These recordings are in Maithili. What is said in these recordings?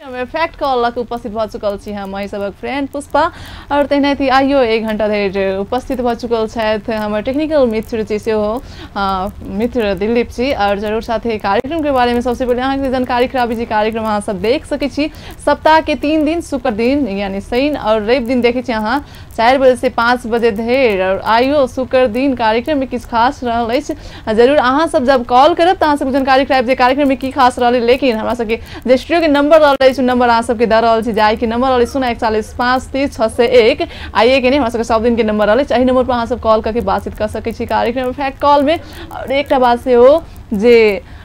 इफेक्ट कॉल लग उपस्थित भ चुकल छी हम अहि सबक फ्रेंड पुष्पा और तेनाहिते आइयो एक घंटा धरि उपस्थित भ चुकल छथि हमर टेक्निकल मित्र जी सेहो मित्र दिलीप जी। और जरूर साथे कार्यक्रम के बारे में सबसे पहिले अहाँके जानकारी कराबी जी कार्यक्रम अहाँ सब देख सकै छी सप्ताह के 3 दिन शुक्र दिन यानी शनि और रवि दिन देखै छी अहाँ 4 बजे से 5 बजे धरि। और आइयो शुक्र दिन कार्यक्रम में किछु खास रहल अछि, जरूर अहाँ सब जब कॉल करब तऽ अहाँ सबके जानकारी करायब जे कार्यक्रम में की खास रहल। लेकिन हमरा सबके जे स्टूडियो के नंबर रहल अछि नंबर अहाँ सबके दऽ रहल छी, जाय के नंबर रहल 041 5 30 601 आइए के नहीं हमरा सबके सब दिन के नंबर रहल अछि, एहि नंबर पर अहाँ सब कॉल करके बातचीत कर सकै छी कार्यक्रम इफेक्ट कॉल में। और एकटा बात सेहो जे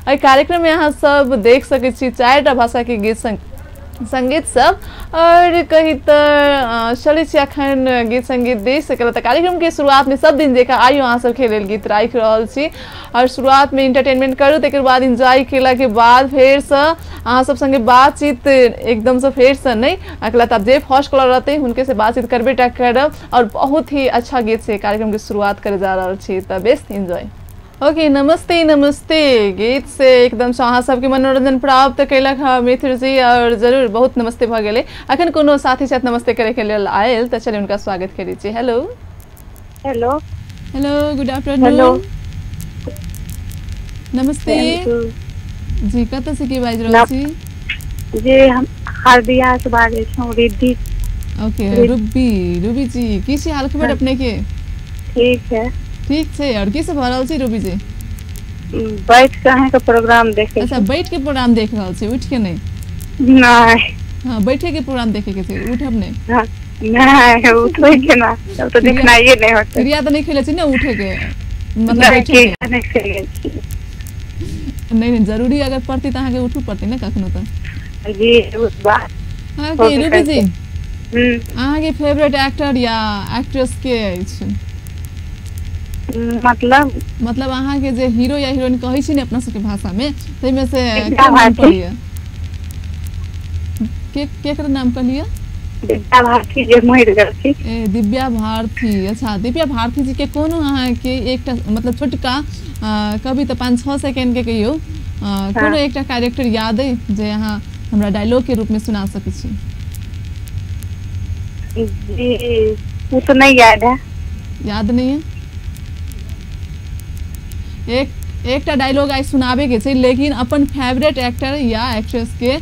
एहि कार्यक्रम में अहाँ सब देख सकै छी 4टा भाषा के गीत संगीत सब। और कही तऽ चलै छी अखन गीत संगीत देख सकल तऽ कार्यक्रम के शुरुआत में सब दिन जकाँ आइयो अहाँ सबके लेल गीत राखि रहल छी। और शुरुआत में इंटरटेनमेंट करू तकर बाद एंजॉय केला के बाद फेरसँ अहाँ सब संगे बातचीत एकदमसँ फेरसँ नहि अगला तब जे फर्स्ट कॉलर रहतै हुनके से बातचीत करबे टा करब। और बहुत ही अच्छा गीत से कार्यक्रम के शुरुआत करे जा रहल छी तऽ बेस्ट एंजॉय। ओके नमस्ते नमस्ते गीत से एकदम से अहाँ सबके मनोरंजन प्राप्त कैलक हँ मित्र जी। और जरूर बहुत नमस्ते भऽ गेलै। अखन कोनो साथी छथि नमस्ते करे के लेल आयल तऽ चलिए हुनका स्वागत करै छी। Hello hello hello good afternoon नमस्ते जी, कतऽ से के बाजि रहल छी? जी हम हरदिया से बाजै छी रिद्धि। ओके रूबी रूबी जी की छै हाल खबर अपने के? ठीक है ठीक छै। और की सब भऽ रहल छै रूबी जी? बैठ के अहाँ के प्रोग्राम देखे। अच्छा बैठ के प्रोग्राम देख रहल छी, उठ के नहीं? नहीं हाँ बैठे के प्रोग्राम देखे के छै, उठब नहीं? हाँ, नहीं उठबै के ना तब तो देखनाइए नहीं होते। क्रिया तो नहीं खेले छी ना उठे के, मतलब बैठे के नहीं खेले छी। नहीं नहीं जरूरी अगर पड़ती तऽ अहाँ के उठू पड़ती ना कखनो तऽ। जी उस बात। हाँ के रूबी जी अहाँ के फेवरेट एक्टर या एक्ट्रेस के अछि? मतलब मतलब अहाँ के जे हीरो या हीरोइन कहै छी ने अपना सबके भाषा में ताहिमे से के नाम कहलियै? के केकर नाम कहलियै? दिव्या भारती जे मरि गेल छी। ए दिव्या भारती, अच्छा दिव्या भारती जी के कोनो अहाँ के एकटा मतलब छोटका कभी तऽ 5-6 सेकेंड के कहियौ कोनो एकटा कैरेक्टर याद अइ जे अहाँ हमरा डायलॉग के रूप में सुना सकै छी? जी वो तो नहीं याद है। याद नहीं है? एक एकटा डायलॉग आइ सुनाबे के छै लेकिन अपन फेवरेट एक्टर या एक्ट्रेस के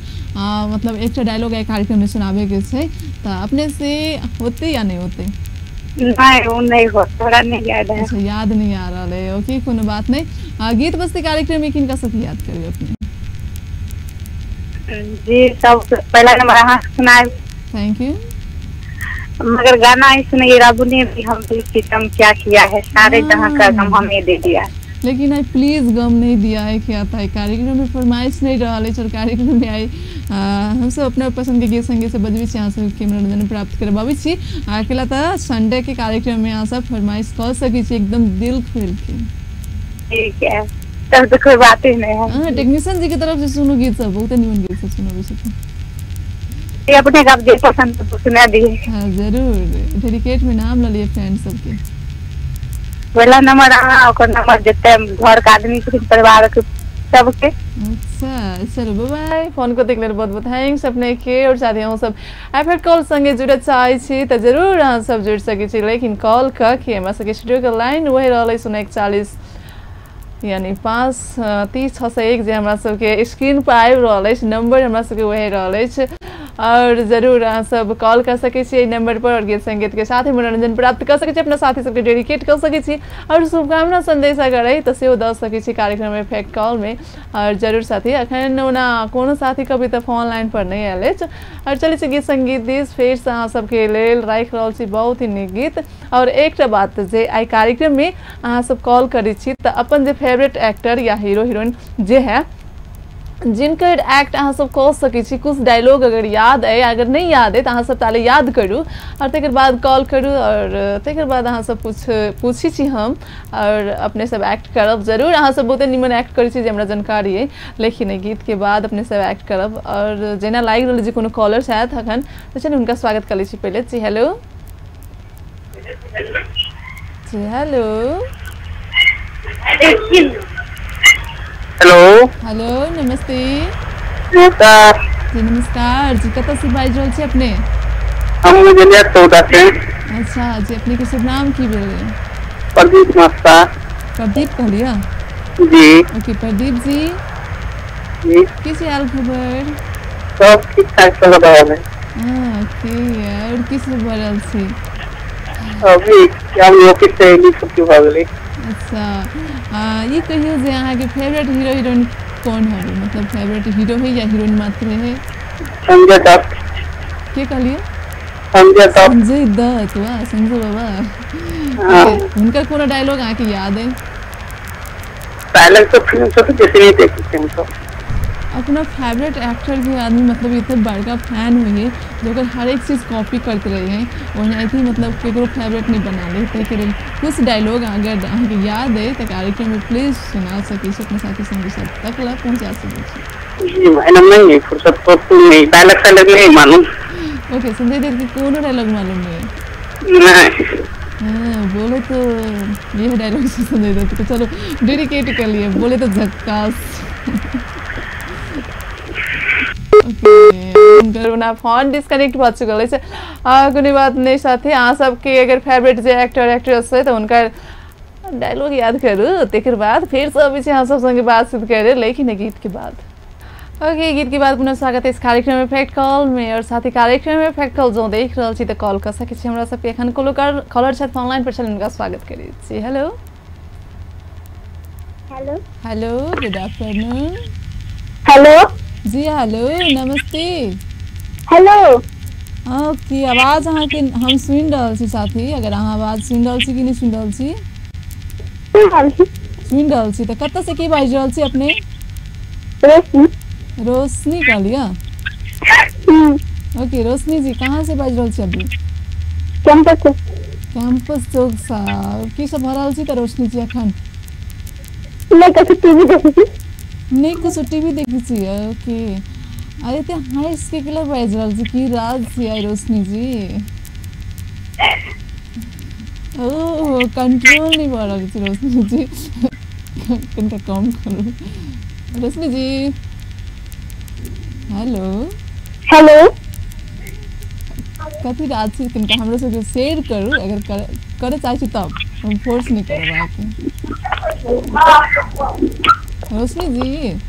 मतलब एकटा डायलॉग आइ कार्यक्रम में सुनाबे के छै तऽ अपने से होते या नहीं होते? नहीं वो नहीं हो, थोड़ा नहीं याद है। अच्छा याद नहीं आ रहा है, ओके कोनो बात नहीं। गीत बस्ती कार्यक्रम में किनका सब याद करिए अपने? जी सब पहला नंबर अहाँ सुनाए। Thank you. मगर गाना ही सुनिए रब ने भी हम भी सितम क्या किया है सारे जहां का गम हमें दे दिया। लेकिन I please गम नहीं दिया है क्या था कार्यक्रम में फरमाइश नहीं रहा है और कार्यक्रम में आई हम सब अपना पसंद के गीत संगीत से बजबी छी अहाँ सबके मनोरंजन प्राप्त करबाबै छी। अकेला तऽ संडे के कार्यक्रम में अहाँ सब फरमाइश कऽ सकै छी एकदम दिल खोल के। ठीक है तब तो कोई बात ही नहीं है। हाँ टेक्नीशियन जी के तरफ से सुनू गीत सब बहुत निमन गीत सब सुनबै छी। ये अपने आप जे पसंद तो सुना दिए। हाँ जरूर डेडिकेट में नाम ल लिए फ्रेंड सबके। पहला नंबर अहाँ ओकर नंबर जते घर के आदमी के परिवार के सबके। अच्छा चलो बाय फोन को देख लेल बहुत बहुत thanks अपने के। और साथ ही हम सब एफएफ कॉल संगे जुड़े चाहै छी तऽ जरूर अहाँ सब जुड़ सकै छी लेकिन कॉल कऽ के हमरा सबके स्टूडियो के लाइन वही रहल 041 यानी 5 30 601 जे हमरा सबके स्क्रीन पर आबि रहल अछि नंबर हमरा सबके वही रहल अछि। और जरूर अहाँ सब कॉल कर सकै छी एहि नंबर पर और गीत संगीत के साथ ही मनोरंजन प्राप्त कर सकै छी, अपना साथी सबके डेडिकेट कर सकै छी और शुभकामना संदेश अगर अइ तऽ सेहो दऽ सकै छी कार्यक्रम में इफेक्ट कॉल में। और जरूर साथी अखन ओना कोनो साथी कभी तऽ फोन लाइन पर नहि आयल अछि। और चलै छी गीत संगीत दिस फेरसँ अहाँ सबके लेल राखि रहल छी बहुत ही नीक गीत। और एकटा बात जे आइ कार्यक्रम में अहाँ सब कॉल करै छी तऽ अपन जे फेवरेट एक्टर या हीरो हीरोइन जे है जिनकर एक्ट अहाँ सब कऽ सकै छी कुछ डायलॉग अगर याद अइ अगर नहीं याद अइ तऽ अहाँ सब ताले याद करू और तकर बाद कॉल करू और तकर बाद अहाँ सब पूछी छी हम और अपने सब एक्ट करब। जरूर अहाँ सब बहुते निमन एक्ट करै छी जे हमरा जानकारी अइ लेकिन एहि गीत के बाद अपने सब एक्ट करब। और जेना लागि रहल जे कोनो कॉलर छथि अखन तऽ चलू हुनका स्वागत कऽ लै छी पहिले। जी हेलो जी हेलो हेलो हेलो नमस्ते। नमस्कार। जी नमस्कार जी, कतऽ से बाजि रहल छी अपने? हम उजलिया चौदा से। अच्छा जी, अपने के शुभ नाम की भेलै? प्रदीप मास्टर। प्रदीप कहलियै? जी। ओके प्रदीप जी, जी की छै हाल खबर? सब ठीक ठाक चल रहल है। ओके, और की सब भऽ रहल छी? अभी हम ऑफिस से एली, छुट्टी भऽ गेलै। अच्छा, ई कहियौ जे अहाँके फेवरेट हीरो हीरोइन कौन है? मतलब फेवरेट हीरो है या हीरोइन मात्र है? संजय दत्त। के कहलियै? संजय दत्त। संजय दत्त, वाह संजय बाबा। हुनकर कोनो डायलॉग अहाँके याद है? डायलॉग तो फिल्म सब जैसे नहीं देखते हम तो। अपना फेवरेट एक्टर के आदमी मतलब इतने बड़का फैन हुई है जो अगर हर एक चीज़ कॉपी करते रहे हैं, वही मतलब केकरो फेवरेट नहीं बना ले। ताहिके लेल कुछ डायलॉग अगर अहाँके याद है तऽ कार्यक्रम में प्लीज सुना सकै छी, अपना साथी संगी सब तक ला पहुँचा सकै छी। जी मैडम, नहीं फुर्सत तो नहीं, डायलॉग सायलॉग नहीं मालूम। ओके, संजय दत्त के कोनो डायलॉग मालूम नहीं? नहीं। हाँ, बोले तो ये डायलॉग से संजय दत्त को चलो डेडिकेट कर लिए, बोले तो झक्कास। ओके, फोन डिस्कनेक्ट भऽ चुकल अछि। कोनो बात नहीं साथी, अहाँ सबके अगर फेवरेट जे एक्टर एक्ट्रेस है तो हुनकर डायलॉग याद करू, तकर बाद फेर से अबै छी अहाँ सब संगे बातचीत करे, लेकिन गीत के बाद। ओके, गीत के बाद पुनः स्वागत है इस कार्यक्रम में फैक्ट कॉल में। और साथ ही कार्यक्रम में फैक्ट कॉल जो देख रहल छी तऽ कॉल कऽ सकै छी हमरा सबके। एखन कोनो कॉलर छथि फोन लाइन पर, छनि हुनका स्वागत करै छी। Hello hello hello, good afternoon. Hello जी, हेलो नमस्ते। हेलो। हाँ की आवाज अहाँके हम सुनि रहल छी साथी, अगर अहाँ आवाज सुनि रहल छी कि नहि सुनि रहल छी? सुनि रहल छी। तऽ कतऽ से की बाजि रहल छी अपने? रोशनी। रोशनी कहलियै? ओके रोशनी जी, कहाँ से बाजि रहल छी अभी? कैंपस। कैंपस चौक सँ। की सब भऽ रहल छी तऽ रोशनी जी एखन? नहि कथी, टीवी देखै छी। नहि कुछो, टीवी देखै छी। ओके, अरे ते हँसि के केला बाजि रहल छी, की राज छी रोशनी जी? ओ कंट्रोल नहीं भऽ रहल छै रोशनी जी, कनिटा कम करू रोशनी जी। हेलो हेलो, कथी राज छी कनिटा हमरो सबके शेयर करू, अगर करे चाहै छी तब, हम फोर्स नहीं करब अहाँके। रोशनी जी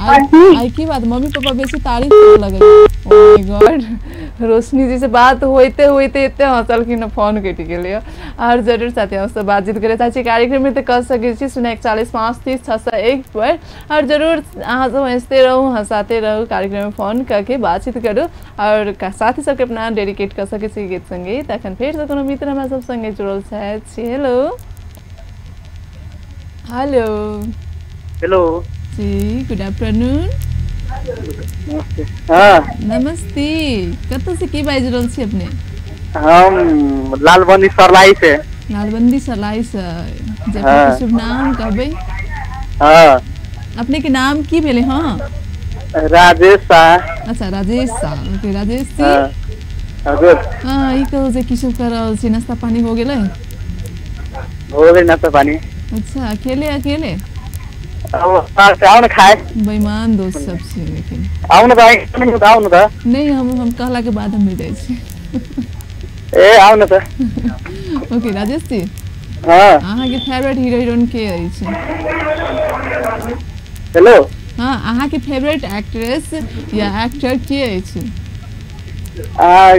आई की बात, मम्मी पापा बेसी तारीफ करे लगे। ओ my God, Roshni जी से बात होइते होइते एते हँसलखिन, फोन कटि गेलै। और जरूर साथी हम सब बातचीत करे चाहै छी कार्यक्रम में तऽ कऽ सकै छी 041 5 30 601 पर। और जरूर अहाँ सब हँसते रहू, हँसाते रहू, कार्यक्रम में फोन करके बातचीत करू और साथी सबके अपना डेडिकेट कऽ सकै छी गीत संगीत। अखन फेरसँ कोनो मित्र हमरा सब संगे जुड़ल छथि। हेलो हेलो हेलो जी, गुड आफ्टरनून। हाँ नमस्ते, कतऽ से की बाजि रहल छी अपने? हम लालबंदी सरलाई से। लालबंदी सरलाई से। हाँ। शुभ नाम कहबै? हाँ। अपने के नाम की भेलै? हाँ राजेश शाह। अच्छा राजेश शाह, ओके राजेश जी। हाँ। हाँ, ई कहू जे की सब कर रहल छी, नाश्ता पानी हो गेलै? हो गेलै नाश्ता पानी। अच्छा, अकेले अकेले? आओ न खाए। बेईमान दोस्त सब छी लेकिन। आओ न भाई, आओ न त। नहीं, हम कहला के बाद हम जाइ छी। ए आओ न त। ओके राजेश जी। हां, अहाँ के फेवरेट हीरो हीरोइन के अछि? हेलो। हां, अहाँ के फेवरेट एक्ट्रेस या एक्टर के अछि? आ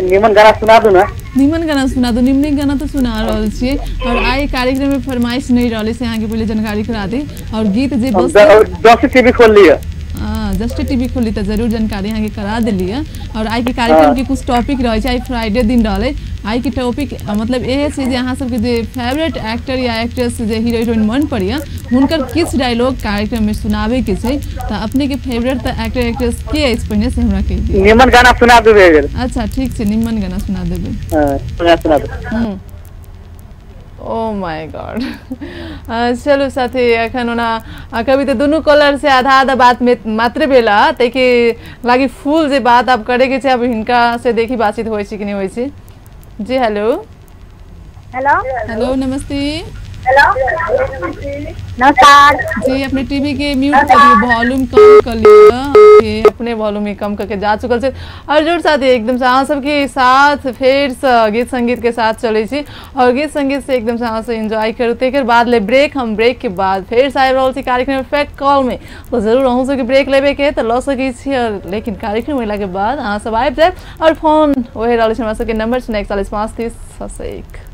निमन गाना सुना दू ना। निमन गाना सुना दू। निमन गाना तो सुना रहल छियै, और आइ कार्यक्रम में फरमाइश नहीं रहलै से अहाँके पहिले जानकारी करा दी। और गीत जे बस जस्ट टीवी खोल लिअ। हां, जस्ट टीवी खोली तऽ जरूर जानकारी अहाँके करा देलियै। और आइ के कार्यक्रम के कुछ टॉपिक रहै छै, आइ फ्राइडे दिन रहलै। आइ के टॉपिक मतलब इहे छै जे अहाँ सबके जे फेवरेट एक्टर या एक्ट्रेस जे हीरो हीरोइन मन पड़ैया हुनकर किछु डायलॉग कार्यक्रम में सुनाबै के छै। तऽ अपने के फेवरेट तऽ एक्टर एक्ट्रेस के अछि पहिने से हमरा कहि दिअ। निमन गाना सुना देबै। अच्छा ठीक छै, निमन गाना सुना देबै। हां सुना देबै। ओ my God. चलू साथी, एखन ओना कभी तऽ दुनू कॉलर से आधा आधा बात में मात्र भेल, ताहिके लागी फुल जे बात आब करे के छै, अब हिनका से देखी बातचीत होइ छै कि नहि होइ छै। जी हेलो हेलो हेलो नमस्ते। हेलो नमस्कार जी। अपने टीवी के म्यूट कर दियो, वॉल्यूम कम कर लियो। के अपने वॉल्यूम ही कम करके जा चुकल छै। और जरूर साथी एकदम से अहाँ सबके साथ फेर से गीत संगीत के साथ चलै छी और गीत संगीत से एकदम से अहाँ सब एंजॉय करू। तकर बाद ले ब्रेक, हम ब्रेक के बाद फेर से आबि रहल छी कार्यक्रम फैक्ट कॉल में। तो जरूर अहूँ सबके ब्रेक लेबे के तऽ लऽ सकै छी, और लेकिन कार्यक्रम अयला के बाद अहाँ सब आबि जायब और फोन वही रहल छै हमरा सबके नंबर 041 5 30 601।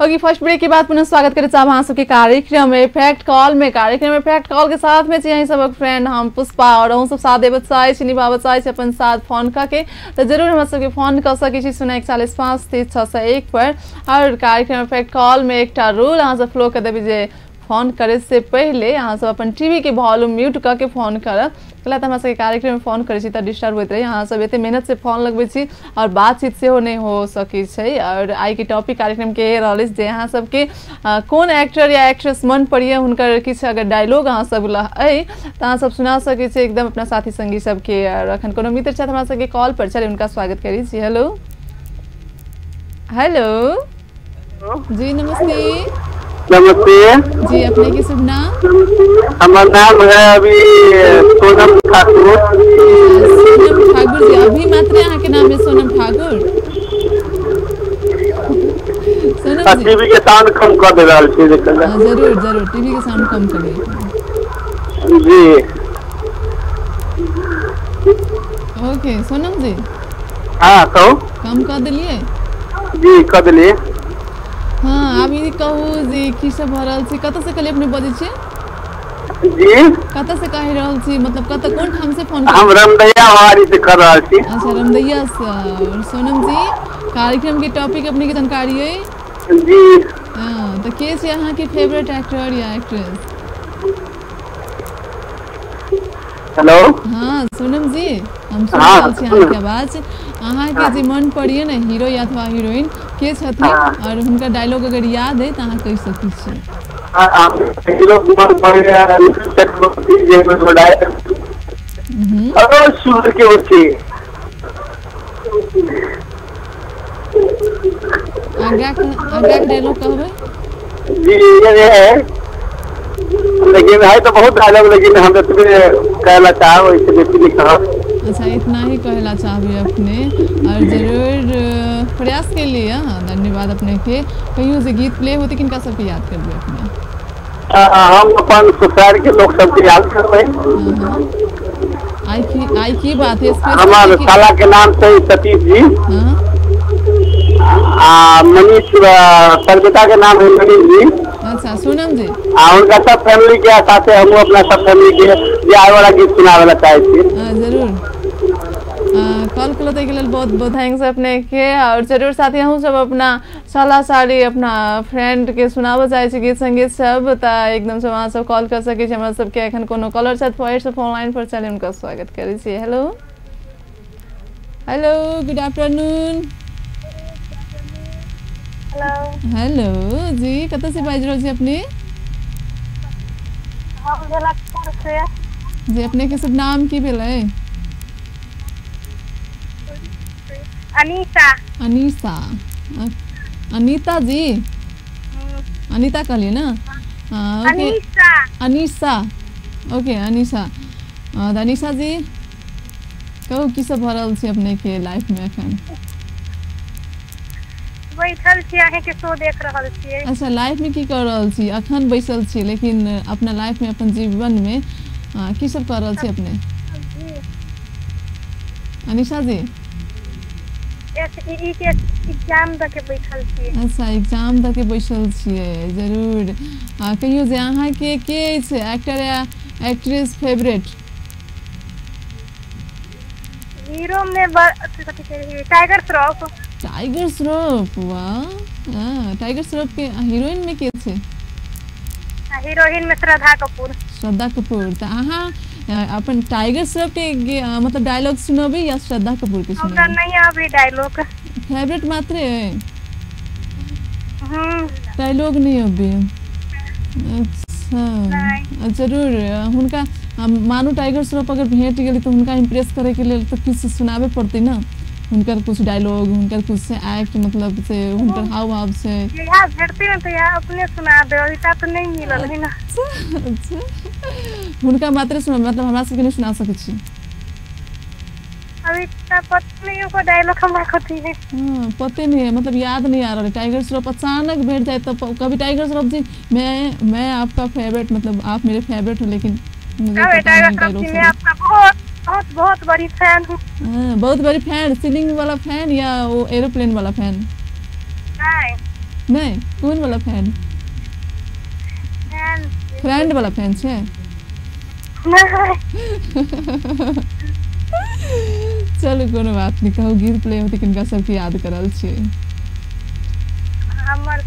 ओके, फर्स्ट ब्रेक के बाद पुनः स्वागत करे चाहब अहाँ सबके कार्यक्रम में फैक्ट कॉल में। कार्यक्रम में फैक्ट कॉल के साथ में छी सबक फ्रेंड हम पुष्पा, और अहूँ सब साथ देबऽ चाहै छी, निभाबऽ चाहै छी अपन साथ फोन कऽ के, तऽ जरूर हमरा सबके फोन कऽ सकै छी 041 5 30 601 पर। और कार्यक्रम फैक्ट कॉल में एकटा रूल अहाँ सब फॉलो कऽ देबै जे फोन करे से पहले अहाँ सब अपन टीवी के वॉल्यूम म्यूट कऽ के फोन करब। कहला तऽ हमरा सबके कार्यक्रम में फोन करै छी तऽ डिस्टर्ब होइत रहै, अहाँ सब एते मेहनत से फोन लगबै छी और बातचीत सेहो नहि हो सकै छै। और आइ के टॉपिक कार्यक्रम के रहल अछि जे अहाँ सबके कोन एक्टर या एक्ट्रेस मन पड़ैए, हुनकर किछु अगर डायलॉग अहाँ सब लग अइ तऽ अहाँ सब सुना सकै छी एकदम अपना साथी संगी सबके। और अखन कोनो मित्र छथि हमरा सबके कॉल पर, चलिए हुनका स्वागत करै छी। हेलो हेलो जी, नमस्ते। नमस्ते जी, अपने के शुभ नाम? हमारा नाम है अभी सोनम ठाकुर। सोनम ठाकुर जी, अभी मात्र यहाँ के नाम है सोनम ठाकुर। सोनम जी, टीवी के साउंड कम कर दे रहल छी। जरूर जरूर टीवी के साउंड कम करिए जी। ओके सोनम जी, हाँ कहू। कम कर दिलिए जी, कर दिलिए। हाँ, आब ई कहू जे की सब भऽ रहल छै, कतऽ से कहलियै अपने बजै छियै जी? कतऽ से कहि रहल छी, मतलब कतऽ कोन ठाम से फोन? हम रमदैया वारी से कर रहल छी। अच्छा, रमदैया से। सोनम जी, कार्यक्रम के टॉपिक अपने के जानकारी है जी? हाँ, तऽ के छै अहाँ के फेवरेट एक्टर या एक्ट्रेस? हेलो। हाँ सोनम जी, हम सुनि रहल छी अहाँके आवाज। अहाँके जे मन पड़िए ने हीरो या अथवा हीरोइन के छथिन और हुनका डायलॉग अगर याद है तऽ अहाँ कहि सकै छी। हीरो मन पड़ैए के बच्चे। आगा के डायलॉग कहबै जी? ये है, लेकिन है तो बहुत डायलॉग, लेकिन हम कहला चाहब वैसे बेसी नहीं कहब। अच्छा, इतना ही कहला चाहबे अपने, और जरूर प्रयास के लिए हाँ, धन्यवाद अपने के। कहियो जे गीत प्ले होते किनका सबके याद करबे अपने? हम अपन ससुराल के लोग सबके याद करबै। आई की बात है? हमार साला के नाम से सतीश जी, आ मनीष सरबेटा के नाम है मनीष जी। अच्छा सोनम जी, आ उनका सब फैमिली के साथे हम अपना सब फैमिली के जे आए वाला गीत सुनावे ला चाहे छी। जरूर कॉल कलो ताहिके लेल बहुत बहुत thanks अपने के। और जरूर साथी अहूँ सब अपना साला साली अपना फ्रेंड के सुनाबऽ चाहै छी गीत संगीत सब, तऽ एकदम से अहाँ सब कॉल कर सकै छी। हमरा सबके एखन कोनो कॉलर छथि फेर से फोन लाइन पर, चलि हुनका स्वागत करै छी। Hello hello, good afternoon. Hello hello जी, कतऽ से बाजि रहल छी अपने? हम झलकपुर से। जी, अपने के शुभ नाम की भेलै? अनीता। अनीता, अनीता जी, अनीता कहलिए ना? अनीसा। अनीसा, ओके अनीसा। तऽ अनीसा जी कहू की सब भऽ रहल छै अपने के लाइफ में एखन? बैठल छी, अहाँ के शो देख रहल छी। अच्छा, लाइफ में की कर रहल छी? अखन बैसल छी, लेकिन अपना लाइफ में अपन जीवन में की सब कर रहल छी अपने? अनीसा जी एसईई के एग्जाम दऽ के बैठल छी। अच्छा, एग्जाम दऽ के बैसल छियै। जरूर कहियो जे अहाँके के अछि एक्टर या एक्ट्रेस फेवरेट? हीरो में टाइगर श्रॉफ। टाइगर श्रॉफ, वाह। टाइगर श्रॉफ के हीरोइन में के छै? हीरोइन में श्रद्धा कपूर। श्रद्धा कपूर। तऽ अहाँ अपन टाइगर श्रॉफ के मतलब डायलॉग सुनबे या श्रद्धा कपूर के सुनबे? हमरा नहीं आबे डायलॉग। फेवरेट मात्र है? डायलॉग नहीं आबे। अच्छा, जरूर हुनका मानू टाइगर श्रॉफ अगर भेट गेली तो हुनका इम्प्रेस करे के लेल तो किछु सुनाबे पड़तै ना, हुनकर कुछ डायलॉग, हुनकर कुछ से एक्ट, मतलब से हुनकर हाव भाव से। यहाँ भेटते ना तो यहाँ अपने सुना दे, अभी तक तो नहीं मिलल है ना। अच्छा, हुनका मात्र सुना, मतलब हमरा सबके नहीं सुना सकै छी? अभी तक पता नहीं ओकर डायलॉग हमरा कथी है। हाँ, पते नहीं है, मतलब याद नहीं आ रहा है। टाइगर श्रॉफ अचानक भेट जाए तो कभी टाइगर श्रॉफ जी मैं आपका फेवरेट, मतलब आप मेरे फेवरेट हो, लेकिन मुझे टाइगर श्रॉफ जी मैं आपका बहुत बहुत बहुत बड़ी फैन हूँ। हाँ, बहुत बड़ी फैन। सीलिंग वाला फैन या वो एरोप्लेन वाला फैन? नहीं नहीं, कौन वाला फैन? फ्रेंड वाला फैन छे? नहीं। चलू कोनो बात नहीं, कहू गीत प्ले होते किनका सबके याद करल छियै? हमर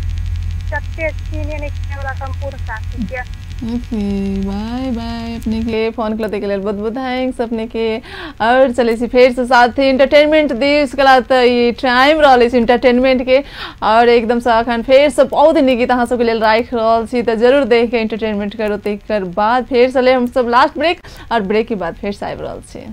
सत्य चीने ने वाला संपूर्ण साथी के। ओके, बाय बाय। अपने के फोन करते के लेल बहुत बहुत thanks अपने के। और चले छी फेर से साथ एंटरटेनमेंट देश कला त ई टाइम रहल छै एंटरटेनमेंट के, और एकदम से अखन फेर से बहुत नीक गीत अहाँ सबके लेल राखि रहल छी, त जरूर देख के एंटरटेनमेंट करू। तेकर बाद फेर से ले हम सब लास्ट ब्रेक, और ब्रेक के बाद फेर से आबि रहल छी।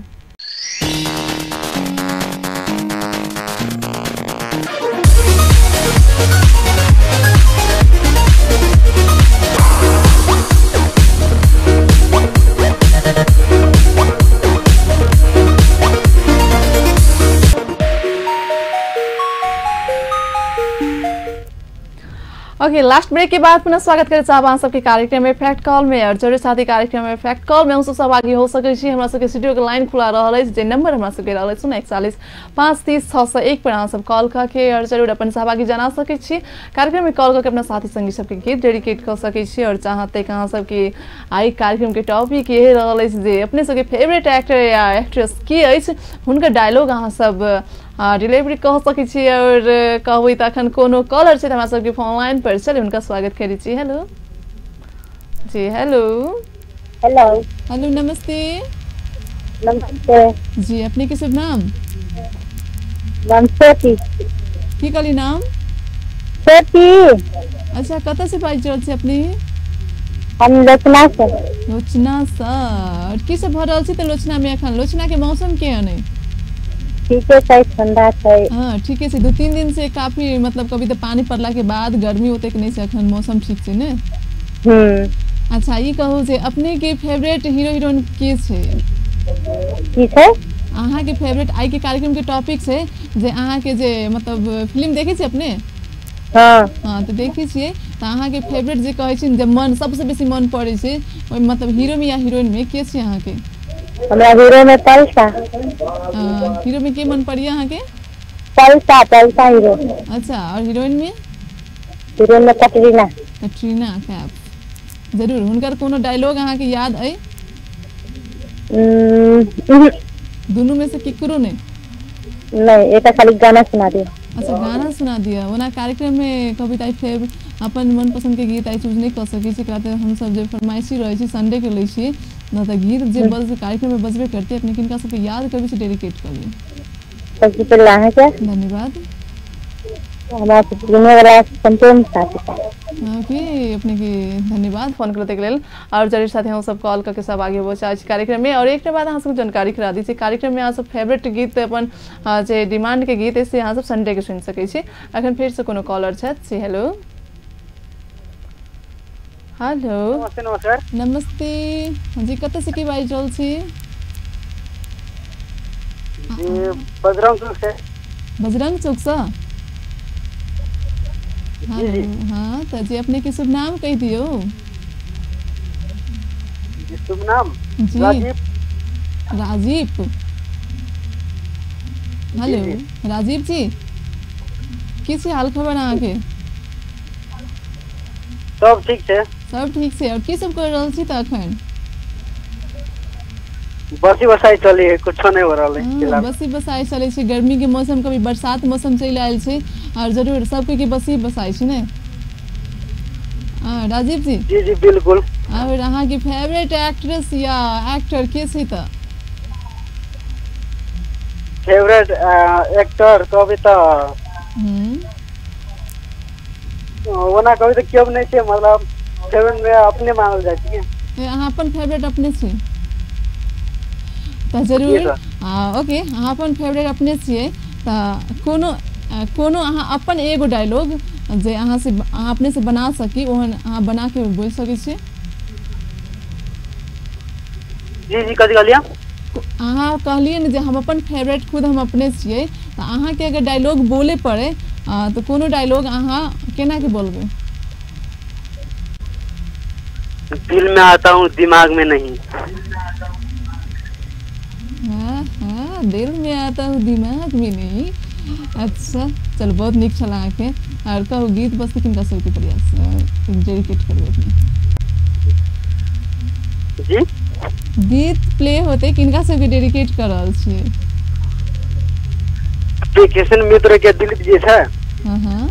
ओके, लास्ट ब्रेक के बाद पुनः स्वागत करे चाहब अहाँ सबके कार्यक्रम में फैक्ट कॉल में। और जरूर साथी कार्यक्रम में फैक्ट कॉल में हम सब सहभागी हो सकै छी। हमरा सबके स्टूडियो के लाइन खुला रहल अछि, जे नंबर हमरा सबके रहल अछि 041 530 601 पर अहाँ सब कॉल करके और जरूर अपन सहभागी जना सकै छी। कार्यक्रम में कॉल करके अपना साथी संगी सबके गीत डेडिकेट कऽ सकै छी। और चाहते अहाँ सबके आई कार्यक्रम के टॉपिक इहे रहल अछि जे अपने सबके फेवरेट एक्टर या एक्ट्रेस की अछि, हुनकर डायलॉग अहाँ सब डिलीवरी कह सकै छी। और कहबै त अखन कोनो कॉलर छै हमरा सबके फोन लाइन पर, चलू हुनका स्वागत करै छी। हेलो जी, हेलो हेलो हेलो, नमस्ते। नमस्ते जी, अपने के शुभ नाम? नाम सोती। की कहली नाम? सोती। अच्छा, कतऽ से बाजि रहल छी अपने? हम लोचना से। लोचना से। और की सब भऽ रहल छै त लोचना में अखन? लोचना के मौसम केहन अइ? ठीके छै, ठंडा छै। हाँ ठीके छै, 2-3 दिन से काफी मतलब कभी तो पानी पड़ला के बाद गर्मी ओतेक नहीं छै, अखन मौसम ठीक छै ने। अच्छा, ई कहू जे अपने के फेवरेट हीरो हीरोइन के छै? की छै अहाँ के फेवरेट? आई के कार्यक्रम के टॉपिक छै जे अहाँ के जे मतलब फिल्म देखै छी अपने? हाँ हाँ, तो देखै छियै त अहाँ के फेवरेट जे कहै छी जे मन सबसे बेसी मन पड़ै छै ओहि मतलब हीरो में या हीरोइन में के छै अहाँ के? हमरा हीरो में पलसा। हीरो में के मन पड़िया अहाँ के? पलसा, पलसा हीरो। अच्छा, और हीरोइन में? हीरोइन में कटरीना। कटरीना कैफ। जरूर हुनकर कोनो डायलॉग अहाँ के याद अइ? दोनों में से केकरो नहीं? नहीं, एक खाली गाना सुना दिया। अच्छा, गाना सुना दिया। ओना कार्यक्रम में कभी ताई फेर अपन मनपसंद के गीत I choose नहीं कर सकै छी, कहते हम सब जे फरमाइशी रहै छी संडे के लै छी न, त गीत जे बज कार्यक्रम में बजबे करते अपने किनका सबके याद करबे से डेडिकेट करबे? सबसे पहले अहाँ के धन्यवाद। हमरा सुनने वाला संपूर्ण साथी। ओके, अपने के धन्यवाद फोन करते के लेल। और जरूर साथी हम सब कॉल करके सब आगे बढ़ चाहे कार्यक्रम में। और एक बाद अहाँ सब जानकारी करा दी छी कार्यक्रम में अहाँ सब फेवरेट गीत अपन जे डिमांड के गीत से अहाँ सब संडे के सुनि सकै छी। अखन फेर से कोनो कॉलर छथि। जी हेलो हेलो, नमस्ते। नमस्कार। नमस्ते जी, कतऽ से की बाजि रहल छी? जी बजरंग चौक से। बजरंग चौक से? हेलो, हाँ त जी अपने के शुभ नाम कहि दियौ। जी शुभ नाम? जी राजीव। राजीव, हेलो राजीव जी, की छै हाल खबर अहाँ के? सब ठीक छै। सब ठीक छै। और की सब कर रहल छी त अखन? बसी बसाई चली है, कुछो नहीं हो रहल है। बसी बसाई चलै छै, गर्मी के मौसम कभी बरसात मौसम चलि आयल छै और जरूर सबके के बसी बसाई छै ने। राजीव जी? जी जी बिल्कुल। और अहाँ के फेवरेट एक्ट्रेस या एक्टर के छै त? फेवरेट एक्टर कभी त ओना कभी त केओ नहीं छै, मतलब फेवरेट में अपने मानल जाइ छै। अहाँ अपन फेवरेट अपने छी त जरूर। ओके, अहाँ अपन फेवरेट अपने छियै त कोनो कोनो अहाँ अपन एगो डायलॉग जे अहाँ से अहाँ अपने से बना सकी ओहन अहाँ बना के बोलि सकै छियै? जी जी कथी कहलियै? अहाँ कहलियै ने जे हम अपन फेवरेट खुद हम अपने छियै, तऽ अहाँके अगर डायलॉग बोले पड़े तऽ कोनो डायलॉग अहाँ केना के बोलबै? दिल में आता हूँ दिमाग में नहीं। हाँ हाँ, दिल में आता हूँ दिमाग में नहीं। अच्छा चल, बहुत नीक छल अहाँके। और कहू गीत बस किनका सबके प्रयास डेडिकेट करबै अपने? जी गीत प्ले होते किनका सबके डेडिकेट कर रहल छियै? किशन मित्र के दिलीप जी छै। हाँ हाँ,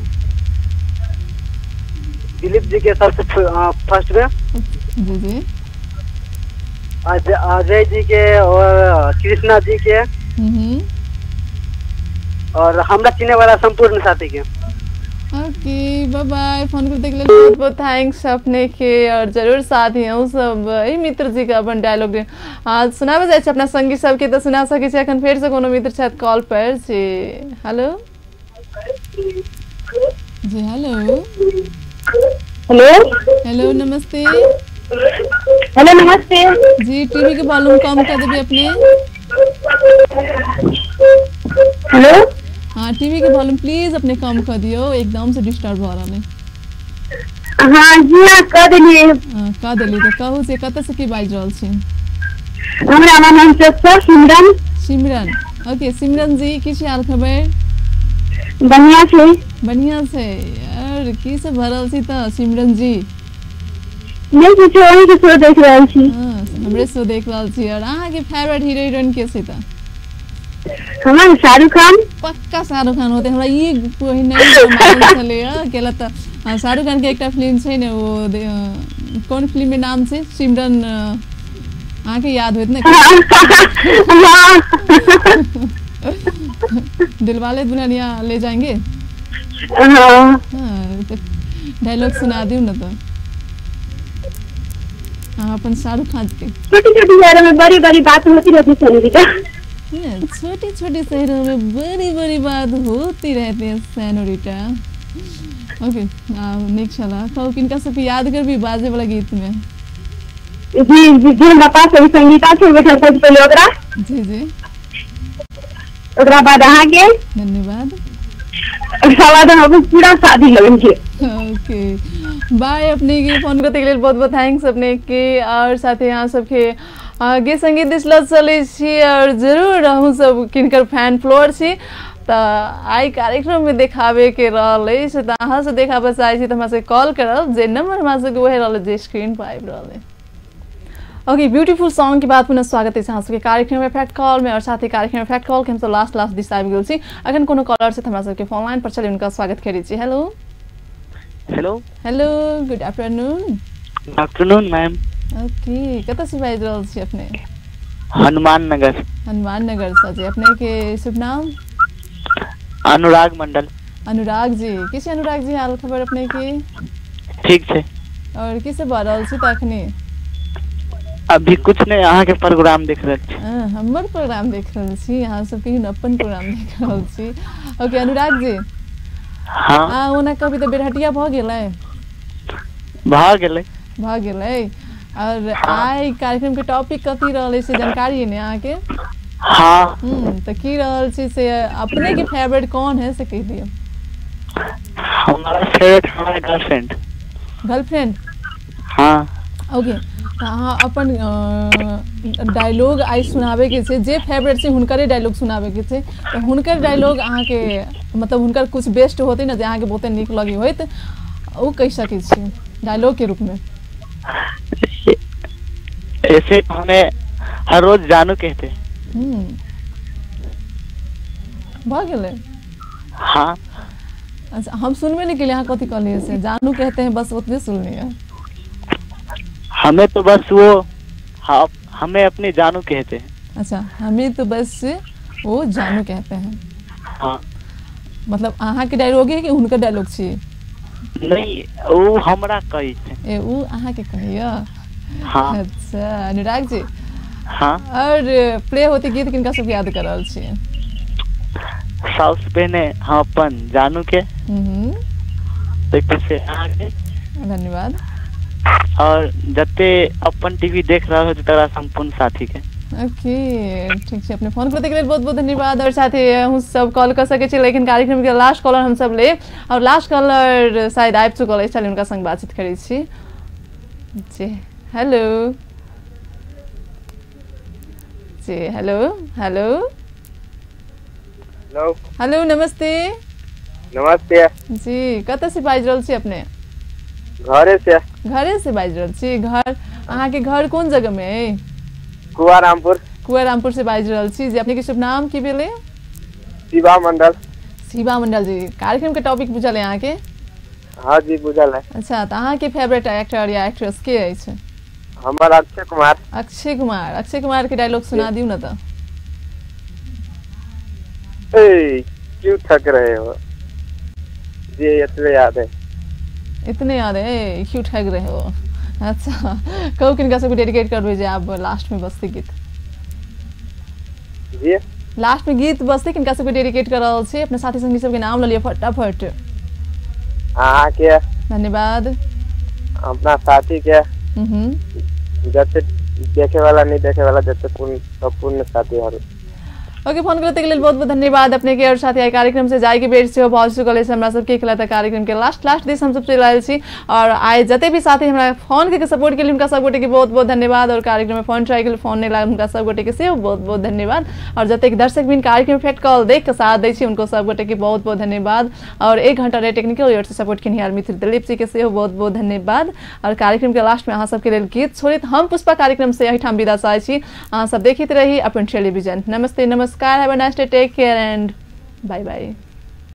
दिलीप जी के सबसे फर्स्ट में। जी जी। अजय जी के और कृष्णा जी के और हमरा चिने वाला संपूर्ण साथी के। ओके, बाय बाय। फोन करते के लिए बहुत बहुत thanks अपने के। और जरूर साथी हम सब एहि मित्र जी के अपन डायलॉग आज सुनाबे जाइ छै अपना संगी सबके, तऽ सुना सकै छी। अखन फेर से कोनो मित्र छथि कॉल पर। जी हेलो। जी हेलो। हेलो। हेलो नमस्ते। हेलो नमस्ते। जी टीवी के वॉल्यूम कम कर देबी अपने। हेलो। हाँ टीवी के वॉल्यूम प्लीज अपने कम कर दियो, एकदम से डिस्टर्ब हो रहा है। हाँ जी हाँ, कर देलियै। हाँ कर देलियै। तऽ कहू से कतऽ से की बाजि रहल छी? हमरा नाम छै सिमरन। सिमरन, ओके सिमरन जी, की छै हाल खबर? बढ़िया छै। बढ़िया छै। और की सब भऽ रहल छी तऽ सिमरन जी? नहीं किछो, अहीं के शो देख रहल छी। हाँ हमरे शो देख रहल छी। और अहाँके फेवरेट हीरो हीरोइन के छै तऽ? हमारे शाहरुख खान। पक्का शाहरुख खान होते, हमरा ई पहिने मालूम छलैया केला तऽ शाहरुख खान के एकटा फिल्म छै ने, वो कोन फिल्म के नाम छै सिमरन, अहाँके याद होइत ने? दिलवाले दुल्हनिया ले जाएंगे। हाँ डायलॉग सुना दियौ ने तऽ अहाँ अपन शाहरुख खान के। छोटी छोटी शहरों में बड़ी बड़ी बात होती रहती है। छोटी छोटी शहरों में बड़ी बड़ी बात होती रहती है सेनोरिटा। ओके नीक छला। कहू किनका सबके याद करबी बाजे वाला गीत में? जी जी जी, हमरा पास अभी संगीता छै बैठल सबसे पहिले ओकरा। जी जी, ओकरा बाद अहाँके धन्यवाद। ओकरा बाद हम पूरा शादी लगन के। ओके बाय। अपने के फोन करते के लेल बहुत बहुत thanks अपने के। और साथे यहाँ सबके गीत संगीत दिस लऽ चलै छी और जरूर अहूँ सब किनकर फैन फ्लोर छी तऽ आइ कार्यक्रम में देखाबे के रहल अछि, तऽ अहाँ से देखाबऽ चाहै छी तऽ हमरा से कॉल करब, जे नंबर हमरा सबके वएह रहल जे स्क्रीन पर आबि रहल है। ओके ब्यूटीफुल सॉन्ग के बाद पुनः स्वागत अछि अहाँ सबके कार्यक्रम में फैक्ट कॉल में। और साथ ही कार्यक्रम में फैक्ट कॉल के हमसब लास्ट लास्ट दिस आबि गेल छी। अखन कोनो कॉलर से हमरा सबके फोन लाइन पर चली हुनका स्वागत करै छी। Hello. Hello. Hello, good afternoon. Good afternoon ma'am. Okay, कतऽ से बाजि रहल छी अपने? हनुमान नगर। हनुमान नगर से जी। अपने के शुभ नाम? अनुराग मंडल। अनुराग जी, की छै अनुराग जी हाल खबर अपने के? ठीक छै। और की सब भऽ रहल छै तखनी? अभी कुछ नहीं, अहाँ के प्रोग्राम देख रहल छी। हमर प्रोग्राम देख रहल छी, अहाँ सब के अपन प्रोग्राम देख रहल छी। ओके अनुराग जी। हाँ ओना कभी तऽ बेरहटिया भऽ गेलै? भऽ गेलै। भऽ गेलै। और आइ कार्यक्रम के टॉपिक कथी रहलै से जानकारी है ने अहाँके? हाँ। तऽ की रहल छै से अपने के फेवरेट कौन है से कहि दियौ। हमारा फेवरेट हमारा गर्लफ्रेंड। गर्लफ्रेंड? हाँ। ओके तऽ अहाँ अपन डायलॉग आइ सुनाबे के छै, जे फेवरेट छै हुनकरे डायलॉग सुनाबे के छै, तऽ हुनकर डायलॉग अहाँके मतलब हुनकर कुछ बेस्ट होतै ने जे अहाँके बहुते नीक लगे होइत, ओ कहि सकै छी डायलॉग के रूप में। ऐसे हमें हर रोज जानू कहते हैं। भऽ गेलै? हाँ। अच्छा हम सुनबे नहीं केलियै अहाँ कथी कहलियै से, जानू कहते हैं बस उतने सुनलियै। हमें तो बस वो हमें अपने जानू कहते हैं। अच्छा हमें तो बस वो जानू कहते हैं। हाँ। मतलब अहाँ के डायलॉग है कि हुनकर डायलॉग छी? नहीं वो हमरा कहै छै। ए वो अहाँ के कहैया? हाँ। अच्छा अनुराग जी। हाँ। और प्ले होती गीत किनका सब याद कर रहल छी? साउस पहने हम अपन जानू के। तो से अहाँ के धन्यवाद। और जते अपन टीवी देख रहल हो तकरा संपूर्ण साथी के। ओके ठीक छै, अपने फोन करते के लेल बहुत बहुत धन्यवाद। और साथ ही हम सब कॉल कर सके छी, लेकिन कार्यक्रम के लास्ट कॉलर हम सब ले और लास्ट कॉलर शायद आबि चुकल अछि, चलिए उनका संग बातचीत करै छी। जी हेलो। जी हेलो। Hello hello. हेलो नमस्ते। नमस्ते जी, कतऽ से बाजि रहल छी अपने? घरे से। घरे से बाजि रहल छी? घर अहाँके घर कोन जगह में अइ? कुआरामपुर। कुआरामपुर से बाजि रहल छी जी। अपने के शुभ नाम की भेलै? शिवा मंडल। शिवा मंडल जी, कार्यक्रम के टॉपिक बुझल है अहाँके? हाँ जी बुझल है। अच्छा, तऽ अहाँके फेवरेट एक्टर या एक्ट्रेस के अछि? हमर अक्षय कुमार। अक्षय कुमार। अक्षय कुमार के डायलॉग सुना दियौ न तऽ। ए क्यों थक रहे हो जी, इतने याद है। इतने याद है, क्यों ठग रहे हो। अच्छा, कहू किनका सबके डेडिकेट करबै जे आब लास्ट में बजतै गीत? जी लास्ट में गीत बजतै, किनका सबके डेडिकेट कर रहल छी? अपने साथी संगी सबके नाम ल लिअ फटाफट। अहाँके धन्यवाद। अपना साथी के, जते देखे वाला नहीं देखे वाला जते पूर्ण पूर्ण साथी हरु। ओके, फोन करते के लेल बहुत बहुत धन्यवाद अपने के। और साथ ही कार्यक्रम से जाय के बेर सेहो भऽ चुकल अछि हमरा सबके। एकला तऽ कार्यक्रम के लास्ट लास्ट this हम सब चलि आयल छी और आइ जते भी साथी हमरा फोन के सपोर्ट के लिए हुनका सब गोटे के बहुत बहुत धन्यवाद। और कार्यक्रम में फोन ट्राई के लिए फोन नहीं लागल हुनका सब गोटे के सेहो बहुत बहुत धन्यवाद। और जतेक दर्शक बिन कार्यक्रम इफेक्ट कॉल देख के साथ दै छी उनको सब गोटे के बहुत बहुत धन्यवाद। और 1 घंटा रहे टेक्निकल ओर से सपोर्ट केनिहार मित्र दिलीप जी के सेहो बहुत बहुत धन्यवाद। और कार्यक्रम के लास्ट में अहाँ सबके लेल गीत छोड़ित हम पुष्पा कार्यक्रम से एहिठाम विदा चाहै छी। अहाँ सब देखैत रही अपन टेलीविजन। नमस्ते, नमस्कार, have a nice day, take care and bye bye.